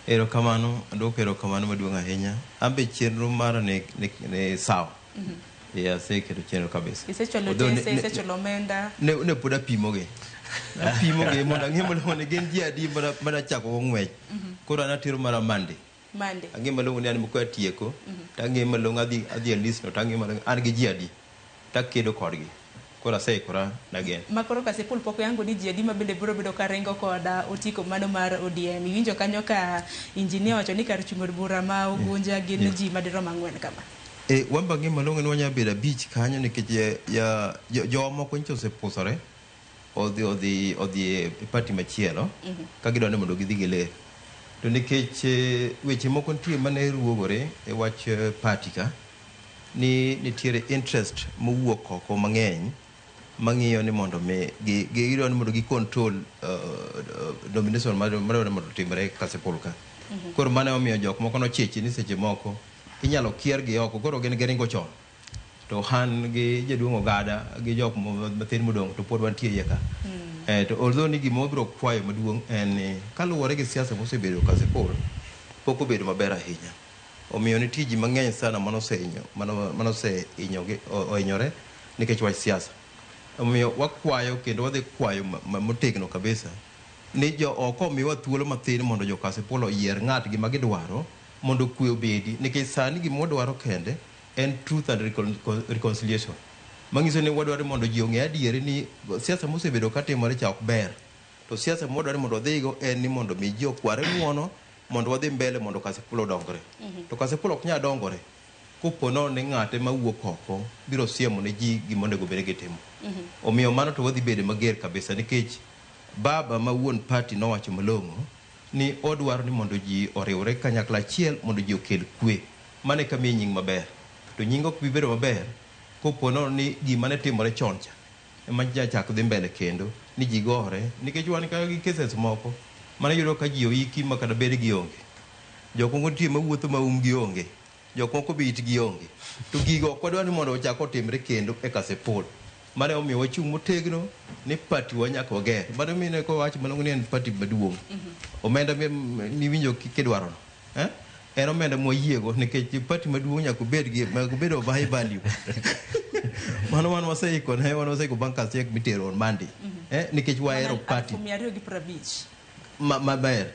Erokamano, aduoko erokamano maduong' ahinya. An be chenro mara ne sawa. Aseketo chenro kabisa. Isechwalo Although tese, isechwalo omenda. Ne pod apimogi. Apimogi mondo ang'e malong'o ni gin ji adi mana chako go ng'wech. Koro an atero mara Monday. Monday. Ang'e malong'o ni an katieko, to ang'e malong'o adhi e list no to ang'e malong'o an gi ji adi. Takedo kodgi. Koro aseikora again. Ma koro Kasipul pok oyango ni ji adi ma bende biro bedo ka ringo kod otiko mano mar ODM. Iwinjo kanyo ka injinia wacho ni kar chung' od bura ma Ugunja gin ji madirom 4 kama. Wan be ang'e malong'o ni wanyalo bedo 5 kanyo nikech jowa moko nyocha osepusore odhi e party machielo ka gidwa ni mondo gidhi giler. To nikech weche moko nitie mane ruogore e wach party ka, ni nitiere interest mowuok oko mang'eny mang'iyo ni mondo mi gidwa ni mondo gi control nomination madwa ni mondo otimre Kasipul ka. Koro mano emomiyo jok moko nochich ni seche moko inyalo kier gi oko, koro gin giringo chon. To han gi jaduong' Ogada gi jok mathin modong' to pod wantie iye ka. To although ni gima wabiro kwayo maduong' en ni kaluwore gi siasa mosebedo Kasipul, pok obedo maber ahinya. Omiyo nitie ji mang'eny sana manosehinyore nikech wach siasa. Omiyo wakwayo kendo wadhi kwayo motegno kabisa ni jo oko omiwa thuolo mathin mondo jo Kasipul oyier ng'atgi ma gidwaro mondo kwe obedi. Nikech sani gima wadwaro kende en truth and reconciliation. Manyiso ni wadwaro mondo ji ong'e adieri ni siasa mosebedo katimore cha ok ber. To siasa mwadwaro ni mondo wadhigo en ni mondo mi ji okware ng'uono mondo wadhi mbele mondo Kasipul odongre. To Kasipul ok nyal dongore kopo nono ni ng'ate mawuok oko biro siemo ne ji gima onego bed ni gitimo. Omiyo mano to wadhi bedo mager kabisa nikech baba ma wuon party nowacho malong'o ni odwaro ni mondo ji oriwre kanyakla achiel mondo ji okel kwe. Mano eka miyi nying maber. To nying ok bi bedo maber kopo nono ni gima ne timore chon cha ema chak dhi mbele kendo ni ji gore nikech wan ka gi cases moko mane yudo ka ji oiki ma kata bed gi onge. Jok moko nitie mawuotho ma um gi onge. Jok moko be itgi onge. To gigo ok wadwar ni mondo ochak otimre kendo e Kasipul. Mano emomiyo wachung' motegno ni party wa nyaka wager. Mano emomiyo kowach malong'o ni en party maduong'. Omenda miwinjo kidwaro no. En omenda mwayiego nikech party maduong' nyaka obed gi nyaka obed of high value. Mano wan waseiko ne wan waseiko bankers check mitero on Monday. Nikech wahero party. 250,000. Maber.